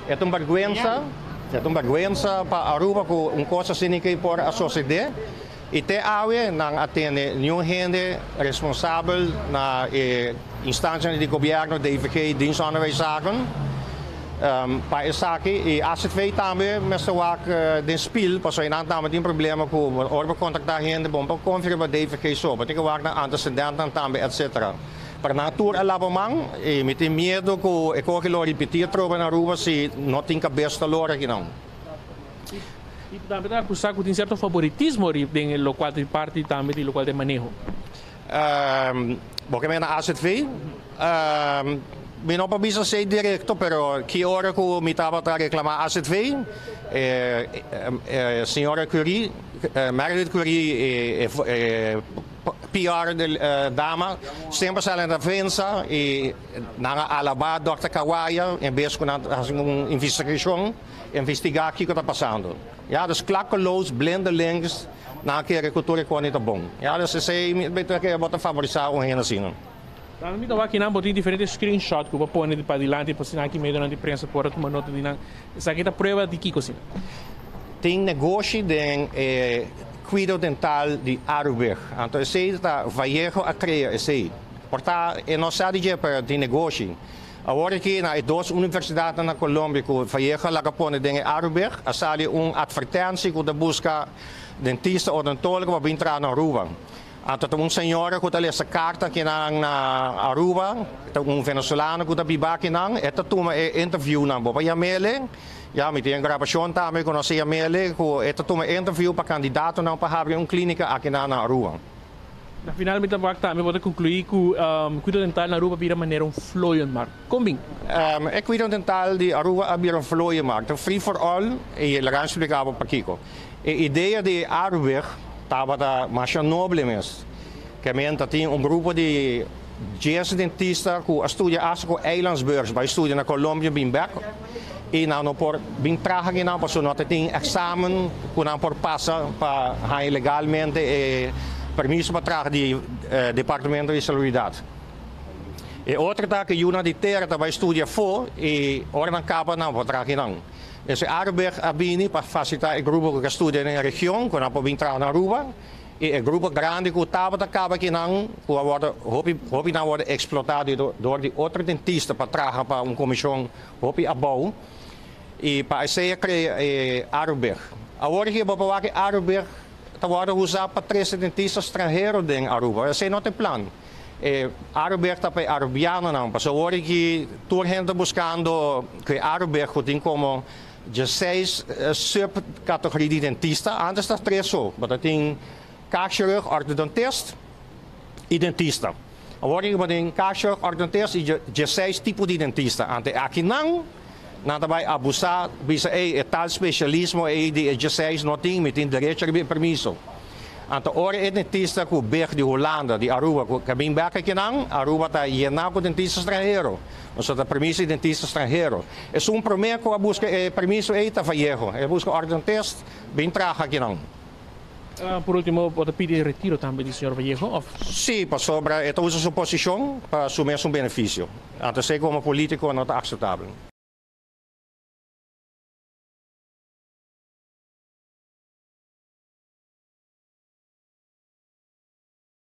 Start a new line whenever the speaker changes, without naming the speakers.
E ta un berguensa, e ta un berguensa pa Aruba cu un cos asina ki por a sucede y te awe nan a tene niun hende responsabel na e instancianan di gobierno, DVG, Dienst Onderwijszaken, pa esaki y AZV tambe mester wak den spiel pasobra eynan tambe tin problema cu ora bo contacta hende bo no por confia riba DVG so, bo tin cu wak nan antecedentenan tambe etc. Pero nan tur a laba man y mi tin miedo cu e coge lo ripiti atrobe na Aruba si no tin cabes ta lora akinan.
Y tambe ta acusa cu tin cierto favoritismo riba den locual ta di parti tambe di locual ta e maneho.
Bo ke mena AZV? Mi no por bisa esey directo, pero ki ora cu mi tabata reclama AZV, e señora Curie, Meredith Curie, e PR di dama, semper sali na defensa y nan a alaba Dòkter Kawaya en bes cu nan ta haci un investigacion, investiga kico ta pasando. Ya, dus klakkeloos, blindelings, nan a kere cu tur e coni ta bon. Ya, dus esey mi ta kere bo ta favorisa un hende asina.
Tambe mi ta wak kinan bo tin diferente screenshot cu bo pone padilanti pa asina aki medionan di prensa por a tuma nota di nan. Esaki ta prueba di kico asina?
Tin negoshi den e cuido dental di Aruweg. Anto esey ta Vallejo a crea esey. Por ta e no sa di dje pero tin negoshi. Awor aki na e dos universidadnan na Colombia cu Vallejo a laga pone den e Aruweg a sali un advertentie cu ta busca dentista odontologo pa bin traha na Aruba. Anto ta un señora cu ta lesa carta akinan na Aruba, ta un venezolano cu ta biba akinan, e ta tuma e interviewnan. Bo pa yam'ele, ya mi tin e grabacion tambe cu nos a yam'ele, cu e ta tuma e interview pa candidatonan pa habri un clinica akinan na Aruba.
Na final mi ta wak tambe bo ta conclui cu cuido dental na Aruba a bira manera un vlooienmarkt. Con bin?
E cuido dental di Aruba a bira un vlooienmarkt, ta free for all y laga mi splica bo pakico. E idea di Aruweg tabata masha noble mes. Kemen ta tin un grupo di dies dentista ku a studia asta ku eilandsbeurs bai studia na Colombia bin bek i nan no por bin traha akinan pasobra no ta tin eksamen ku nan por pasa pa haña legalmente e permiso pa traha di Departamento di Salubridat. E otro ta ku yunan di tera ta bai studia afó i ora nan kaba nan por traha akinan. Esei Aruberg a bini pa fasilitá e grupo ku ke studia den e region ku nan por bin traha na Aruba i e grupo grandi ku tabata kaba akinan ku a wòrdu hopi hopi nan a wòrdu eksplotá di dor di otro dentista pa traha pa un komishon hopi abou i pa esei a krea e Aruberg. Awor aki bo por wak e Aruberg ta wòrdu usá pa trese dentista stranhero den Aruba. Esei no ta e plan. E Aruberg ta pa e Arubianonan, pasobra awor aki tur hende ta buskando ku e Aruberg ku tin komo dieseis sub-kategoria di dentista, antes ta tres so, bo ta tin kaakchirurg, ortodontist i dentista. Awor aki bo tin kaakchirurg, ortodontist i dieseis tipo di dentista. Ante akinan nan ta bai abusá bisa ey e tal spesialismo ey di e dieseis no tin, mi tin derecho riba e permiso. Anto ora e dentista ku beg di Hulanda, di Aruba, ku a bin bek akinan, Aruba ta yená ku dentista stranhero. Pasobra ta permiso di dentista stranhero. Esun promé ku a buska e permiso ei ta Vallejo. E a buska ortodontist bin traha akinan.
Por ultimo, bo ta pidi e retiro tambe di señor Vallejo, òf?
Sí, pasobra e ta usa su posishon pa su mesun benefisio. Anto esei komo polítiko no ta akseptabel.